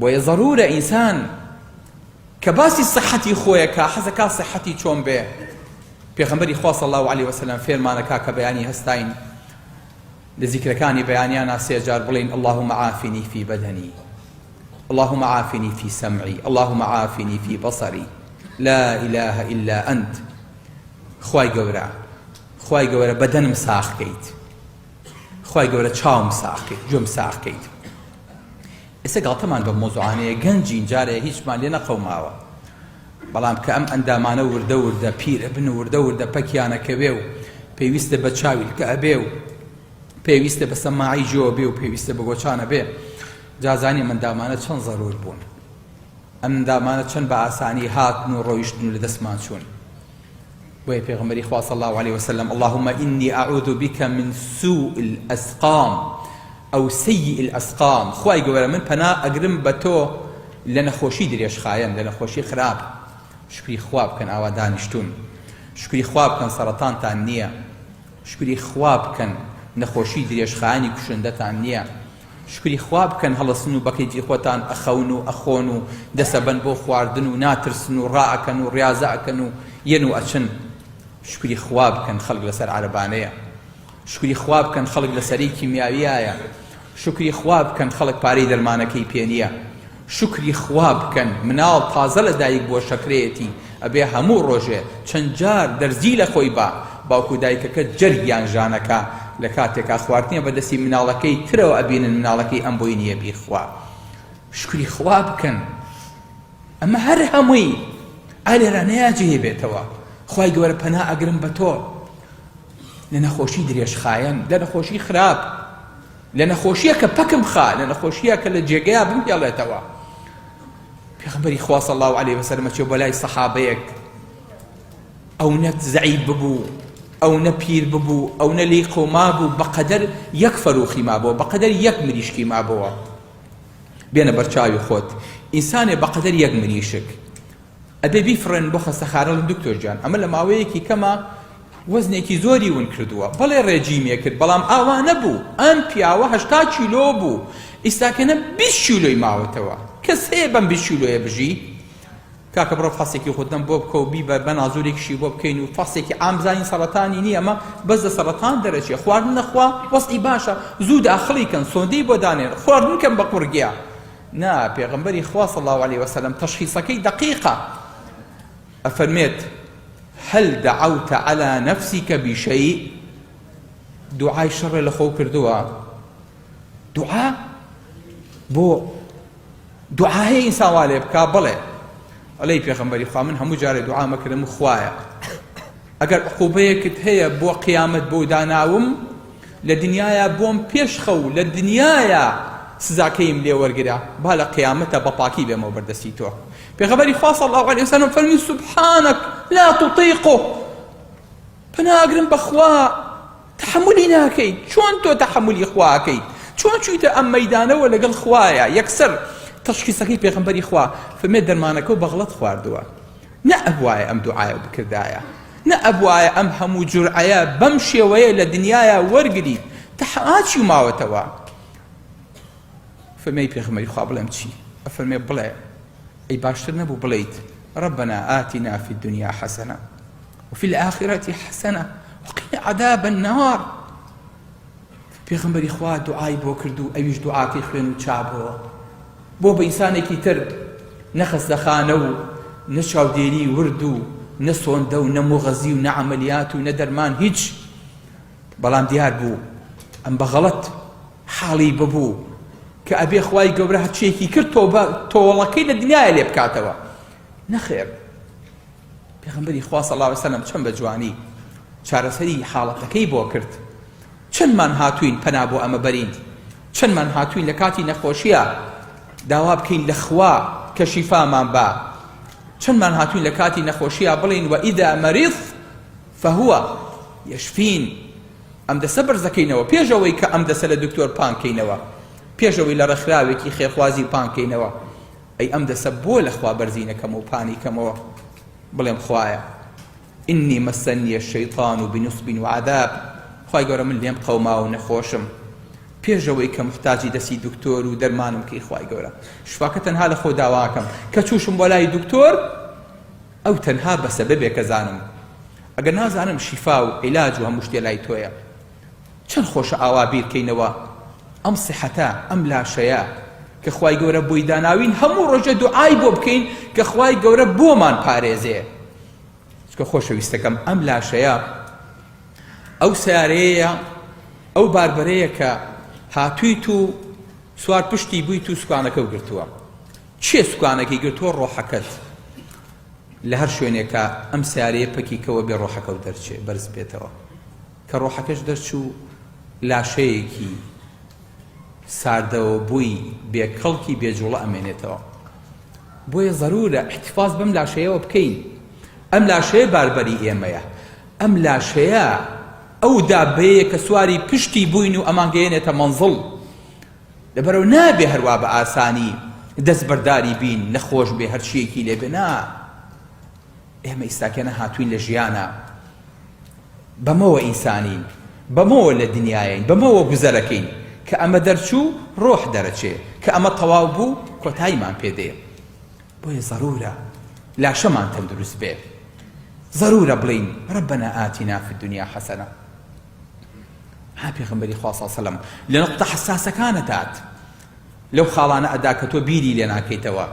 بۆیە زەرورە ئینسان کە باسی سەحەتی خۆیەکا حەزەکا سەحەتی چۆن بێ پێغەمبەری خوا صلی الله علیه وسلم فێرمانەکا کە بەیانی هەستاین لە زیکرەکانی بەیانیانا سێ جار بڵێین اللهم عافنی فی بدنی اللهم عافنی فی سمعی اللهم عافنی فی بصری لا اله الا انت خوای گەورە خوای گەورە بەدەنم ساخ کەیت خوای گەورە چاوم ساخ کەیت گوێم ساخ کەیت ئێستا گاڵتەمان بەم مۆزوعانەیە گەنجین جارێ هیچمان لێ نەقەوماوە بەڵام کە ئەم ئەندامانە وردە وردە پیر ئەبن و وردە وردە پەکیانەکەوێ و پێویستە بە چاویلکە ئەبێ و پێویستە بە سەماعی جۆ بێ و پێویستە بە گۆچانە بێ جازانی مندامانە چەند زەرور بوون ئەم مندامانە چەند بە ئاسانی هاتن و ڕۆیشتن و لە دەستمان چوون بۆیە پێغەمبەری خوا صلی الله علیه وسلم اللهم إني أعوذ بك من سوء الأسقام أو سيء الأسقام خوای گەورە من پەنا ئەگرم بە تۆ لە نەخۆشی درێژخایەن لە نەخۆشی خراپ شکری خوا بکەن ئاوا دانیشتون شکری خوا بکەن سەرەتانتان نییە شکری خوا بکەن نەخۆشی درێژخایەنی کوشندەتان نییە شوکری خوا بکەن هەڵەسن و بەکەیفی خۆتان ئەخەون و ئەخۆن و دەسەبەن بۆ خواردن و ناترسن و ڕائەکەن و ڕیازە ئەکەن و یەن و ئەچن شوکری خوا بکەن خەڵک لەسەر عەرەبانەیە شوکری خوا بکەن خەڵک لەسەری کیمیاویایە شوکری خوا بکەن خەڵک پارەی دەرمانەکەی پێ نییە شوکری خوا بکەن مناڵ تازە لە دایک بووە شەکرەیەتی ئەبێ هەموو ڕۆژێ چەند جار دەرزی لە خۆی با باوک و دایکەکە جەرگیان ژانەکا لە کاتێکا خواردنیە بە دەستی مناڵەکەی ترەوە ئەبینن مناڵەکەی ئەم بۆی نیە بیخوا شوکری خوا بکەن ئەمە هەر هەمووی ئالێرا نەیا جێ بێتەوە خوای گەورە پەنا ئەگرم بە تۆ لە نەخۆشی درێژخایەن لە نەخۆشی خراپ لە نەخۆشیە کە پەکم خا لە نەخۆشیە کە لە جێگەیا بمهێڵێتەوە پێغەمبەری خوا صلی الله علیه وسلم چێ بۆ لای سەحابەیەک ئەو نە زەعیف ببوو ئەو نە پیر ببوو ئەو نە لێی قەوما بوو بەقەدەر یەک فەروخی مابەوە بەقەدەر یەک مریشکی مابەوە بێنە بەرچاوی خۆت ئینسانێ بەقەدەر یەک مریشک ئەبێ بیفڕێنن بۆ خەستەخانە ئەڵێن دکتۆر گیان ئەمە لە ماوەیەکی کەما وەزنێکی زۆری ون کردووە بەڵێ ڕێجیمێ کرد بەڵام ئاوا نەبوو ئەم پیاوە 80 کیلۆ بوو ئیستاکەنە 20 کیلۆی ماوەتەوە کەس هەیە بەم 20 کیلۆیە بژی کاکە بڕۆ فەسێکی خوددەم بۆ بکە و بیبە بە نازورێکیشی بۆ بکەین و فەسێکی عام بزانین سەرەتانی نییە ئەمە بەس لە سەرەتان دەرەچێ خواردن نەخوا وەزعی باشە زوو داخڵی کەن سۆندەی بۆ دانێن خواردن کەم بە قوڕگیا نا پێغەمبەری خوا صلی اللە علیە وسلم تەشخیصەکەی دەقیقە ئەفەرمێت هل دعوت علی نفسک بشیء دوعای شەڕێ لە خۆو کردووە دوعا بۆ دوعا هەیە ئینسان وا لێ بکا بڵێ ئەڵێی پێغەمبەری خوا من هەموو جارێ دوعا مەکردم خوایە ئەگەر عقوبەیەکت هەیە بۆ قیامەت بۆ داناوم لە دنیایا بۆم پێش خە و لە دنیایا سزاکەیم لێ وەرگرە با لە قیامەتە بە پاکی بێمەوە بەردەستی تۆ پێغەمبەری خوا صلی الله علیه وسلم فەرمی سبحانك لا تطیقه پەناگرم بەخوا تەحەمولی ناکەیت چۆن تۆ تەحەمولی خوا ئەکەیت چۆن چوویتە ئەم مەیدانەوە لەگەڵ خوایە یەکسەر تەشخیصەکەی پێغەمبەری خوا فەرمێ دەرمانەکە و بەغڵەت خواردووە نە ئەبوایە ئەم دوعایە بکردایە نە ئەبوایە ئەم هەموو جورعەیە بەم شێوەیە لە دنیایا وەرگریت تەحەما چی ماوەتەوە فەرمێی پێغەمبەری خوا بڵێم چی ئەفەرمێ بڵێ ئەی باشتر نەبوو بڵێیت ربنا آتنا في الدنيا حسنة وفي الآخرة حسنة وقنا عذاب النار پێغەمبەری خوا دوعای بۆ کرد و ئەویش دوعاکەی خوێن و چابەوە بۆ بە ئینسانێکی تر نە خەستەخانە و نە چاودێری ورد و نە سۆندە و نە موغەزی و نە عەمەلیات و نە دەرمان هیچ بەڵام دیار بوو ئەم بە غەڵەت حاڵی ببوو کە ئەبێ خوای گەورە هەرچیەکی کرد تۆبە تۆڵەکەی لە دنیاە لێ بکاتەوە نەخێر پێغەمبەری خوا صلی الله علیه وسلم چەند بە جوانی چارەسەری حاڵەتەکەی بۆ کرد چەندمان هاتوین پەنا بۆ ئەمە بەرین چەندمان هاتوین لە کاتی نەخۆشیە داوا بکەین لە خوا کە شیفامان با چەندمان هاتوین لە کاتی نەخۆشیە بڵین و ئیدا مەریض فهو یشفین ئەم دەسە بەرزەکەینەوە پێش ئەوەی کە ئەم دەسە لە دکتۆر پانکەینەوە پێش ئەوەی لە ڕێکخراوێکی خێرخوازی پانکەینەوە ئەی ئەم دەسە بۆ لە خوا بەرزی نەکەم و پانی کەمەوە بڵێم خوایە إني مسني الشيطان بنصب وعذاب خوای گەورە من لێم قەوما و نەخۆشم. پێش ئەوەی کە موحتاجی دەستی دکتۆر و دەرمانم کەی خوای گەورە شفاکە تەنها لە خۆ داواکەم کە چووشم بۆ لای دکتۆر ئەو تەنها بە سەبەبێکە زانم ئەگەر نازانم شیفا و عیلاج و هەموو شتێ لای تۆیە چەند خۆشە ئاوا بیرکەینەوە ئەم سیحەتە ئەم لاشەیە کە خوای گەورە بۆی داناوین هەموو ڕۆژە دوعای بۆ بکەین کە خوای گەورە بۆمان پارێزێ چکە خۆشەویستەکەم ئەم لاشەیە ئەو سیارەیە ئەو باربەرەیە کە هاتوویت و سوار پشتی بوویت و سوکانەکە و گرتووە چێ سوکانەکەی گرتووە ڕۆحەکەت لە هەر شوێنێکە ئەم سیارەیە پەکی کەوە بێ ڕۆحەکە و دەرچێ بەرز بێتەوە کە ڕۆحەکەش دەرچوو لاشەیەکی ساردەوە بووی بێ کەڵکی بێ جوڵە ئەمێنێتەوە بۆیە زەرورە احتفاظ بەم لاشەیەوە بکەین ئەم لاشەیە باربەری ئێمەیە ئەم لاشەیە ئەو دابەیە کە سواری پشتی بووین و ئەمانگەیەنێتە مەنزڵ لەبەرەوە نابێ هەروا بە ئاسانی دەست بەرداری بین نەخۆش بێ هەرچیەکی لێ بێ نا ئێمە ئیستاکێنە هاتوین لە ژیانە بەمەوە ئینسانین، بەمەوە لە دنیایین، بەمەوە گوزەرەکەین، کە ئەمە دەرچوو ڕۆح دەرەچێ، کە ئەمە تەواو بوو کۆتاییمان پێ دێ. بۆیە زەرورە لاشەمان تەندروست بێ. زەرورە بڵێین ربنا آتنا فی الدنیا حسنە. ها پێغەمبەری خوا صلی الله علیه و سلم لە نقطە حساسەکانە دات. لەو خاڵانە ئەدا کە تۆ بیری لێ ناکەیتەوە.